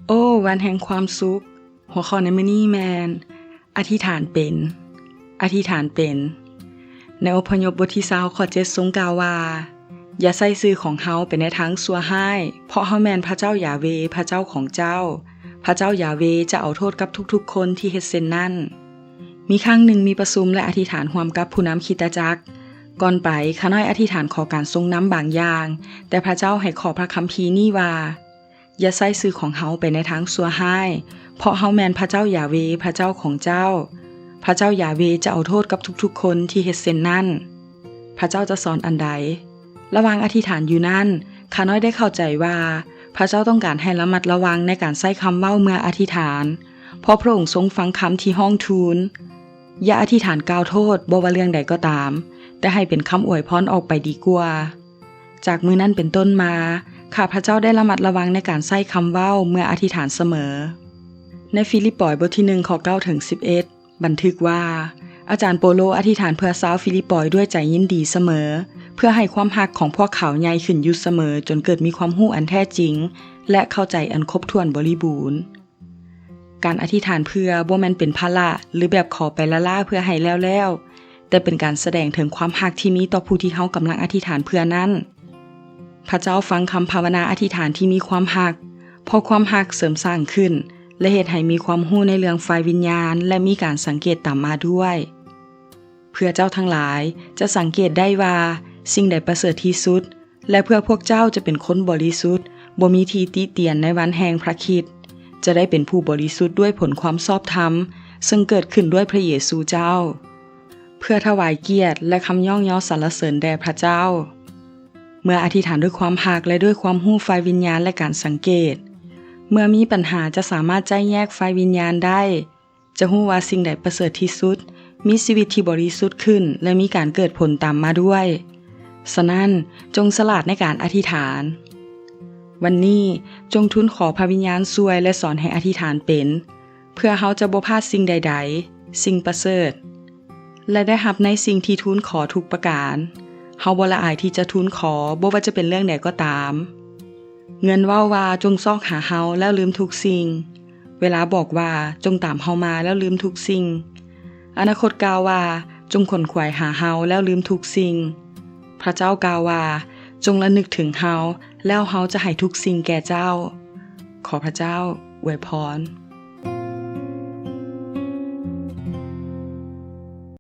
ໂອ້ ວັນແຫ່ງຄວາມສຸກ. ຫົວຂໍ້ໃນມື້ນີ້ແມ່ນ ອະທິຖານເປັນ, ອະທິຖານເປັນ. ໃນອົບພະຍົບບົດທີຊາວ ຂໍ້ເຈັດ ຊົງກ່າວວ່າ, ຢ່າໃຊ້ຊື່ຂອງເຮົາໄປໃນທາງຊົ່ວຮ້າຍ, ເພາະເຮົາແມ່ນພະເຈົ້າຢາເວ, ພະເຈົ້າຂອງເຈົ້າ. ພະເຈົ້າຢາເວຈະເອົາໂທດກັບທຸກໆຄົນທີ່ເຮັດເຊັ່ນນັ້ນ. ມີຄັ້ງໜຶ່ງມີປະຊຸມ ແລະ ອະທິຖານຮ່ວມກັບຜູ້ນຳຄຣິສຕະຈັກ. ກ່ອນໄປ, ຂ້ານ້ອຍອະທິຖານຂໍການຊົງນຳບາງຢ່າງ, ແຕ່ພະເຈົ້າໃຫ້ຂໍ້ພະຄຳພີນີ້ວ່າ, ຢ່າໃຊ້ຊື່ຂອງເຮົາໄປໃນທາງຊົ່ວຮ້າຍ, ເພາະເຮົາແມ່ນພະເຈົ້າຢາເວ, ພະເຈົ້າຂອງເຈົ້າ. ພະເຈົ້າຢາເວຈະເອົາໂທດກັບທຸກໆຄົນທີ່ເຮັດເຊັ່ນນັ້ນ. ພະເຈົ້າຈະສອນອັນໃດ? ລະຫວ່າງອະທິຖານຢູ່ນັ້ນ, ຂ້ານ້ອຍໄດ້ເຂົ້າໃຈວ່າ ພະເຈົ້າຕ້ອງການໃຫ້ລະມັດລະວັງໃນການໃຊ້ຄຳເວົ້າເມື່ອອະທິຖານ, ເພາະພະອົງຊົງຟັງຄຳທີ່ຮ້ອງທູນ. ຢ່າອະທິຖານກ່າວໂທດ, ບໍ່ວ່າເລື່ອງໃດກໍຕາມ, ແຕ່ໃຫ້ເປັນຄຳອວຍພອນອອກໄປດີກວ່າ. ຈາກມື້ນັ້ນເປັນຕົ້ນມາ, ຂ້າພະເຈົ້າໄດ້ລະມັດລະວັງໃນການໃຊ້ຄຳເວົ້າເມື່ອອະທິຖານສະເໝີ. ໃນຟີລິບປອຍບົດທີໜຶ່ງ ຂໍ້ເກົ້າເຖິງສິບເອັດ ບັນທຶກວ່າ, ອາຈານໂປໂລອະທິຖານເພື່ອຊາວຟີລິບປອຍດ້ວຍໃຈຍິນດີສະເໝີ, ເພື່ອໃຫ້ຄວາມຮັກຂອງພວກເຂົາໃຫຍ່ຂຶ້ນຢູ່ສະເໝີ, ຈົນເກີດມີຄວາມຮູ້ອັນແທ້ຈິງ ແລະ ເຂົ້າໃຈອັນຄົບຖ້ວນບໍລິບູນ. ການອະທິຖານເພື່ອບໍ່ແມ່ນເປັນພາລະ ຫຼື ແບບຂໍໄປລ້າໆເພື່ອໃຫ້ແລ້ວໆ, ແຕ່ເປັນການສະແດງເຖິງຄວາມຮັກທີ່ມີຕໍ່ຜູ້ທີ່ເຮົາກຳລັງອະທິຖານເພື່ອນັ້ນ. ພະເຈົ້າຟັງຄຳພາວະນາອະທິຖານທີ່ມີຄວາມຮັກ, ເພາະຄວາມຮັກເສີມສ້າງຂຶ້ນ ແລະ ເຮັດໃຫ້ມີຄວາມຮູ້ໃນເລື່ອງຝ່າຍວິນຍານ ແລະ ມີການສັງເກດຕາມມາດ້ວຍ. ເພື່ອເຈົ້າທັງຫຼາຍຈະສັງເກດໄດ້ວ່າສິ່ງໃດປະເສີດທີ່ສຸດ, ແລະ ເພື່ອພວກເຈົ້າຈະເປັນຄົນບໍລິສຸດ, ບໍ່ມີທີ່ຕິຕຽນໃນວັນແຫ່ງພະຄຣິດ, ຈະໄດ້ເປັນຜູ້ບໍລິສຸດດ້ວຍຜົນຄວາມຊອບທຳ, ເຊິ່ງເກີດຂຶ້ນດ້ວຍພະເຢຊູເຈົ້າ, ເພື່ອຖວາຍກຽດ ແລະ ຄຳຍ້ອງຍໍສັນລະເສີນແດ່ພະເຈົ້າ. ເມື່ອອະທິຖານດ້ວຍຄວາມຮັກ ແລະ ດ້ວຍຄວາມຮູ້ຝ່າຍວິນຍານ ແລະ ການສັງເກດ, ເມື່ອມີບັນຫາຈະສາມາດໄຈ້ແຍກຝ່າຍວິນຍານໄດ້, ຈະຮູ້ວ່າສິ່ງໃດປະເສີດທີ່ສຸດ, ມີຊີວິດທີ່ບໍລິສຸດຂຶ້ນ ແລະ ມີການເກີດຜົນຕາມມາດ້ວຍ. ສະນັ້ນ, ຈົ່ງສະຫຼາດໃນການອະທິຖານ. ວັນນີ້, ຈົ່ງທູນຂໍພະວິນຍານຊ່ວຍ ແລະ ສອນໃຫ້ອະທິຖານເປັນ, ເພື່ອເຮົາຈະບໍ່ພາດສິ່ງໃດໆ, ສິ່ງປະເສີດ, ແລະ ໄດ້ຮັບໃນສິ່ງທີ່ທູນຂໍທຸກປະການ. ເຮົາບໍ່ລະອາຍທີ່ຈະທູນຂໍ, ບໍ່ວ່າຈະເປັນເລື່ອງໃດກໍຕາມ. ເງິນເວົ້າວ່າ, ຈົ່ງຊອກຫາເຮົາແລ້ວລືມທຸກສິ່ງ. ເວລາບອກວ່າ, ຈົ່ງຕາມເຮົາມາແລ້ວລືມທຸກສິ່ງ. ອະນາຄົດກ່າວວ່າ, ຈົ່ງຂົນຂວາຍຫາເຮົາແລ້ວລືມທຸກສິ່ງ. ພະເຈົ້າກ່າວວ່າ, ຈົ່ງລະນຶກເຖິງເຮົາ, ແລ້ວເຮົາຈະໃຫ້ທຸກສິ່ງແກ່ເຈົ້າ. ຂໍພະເຈົ້າອວຍພອນ.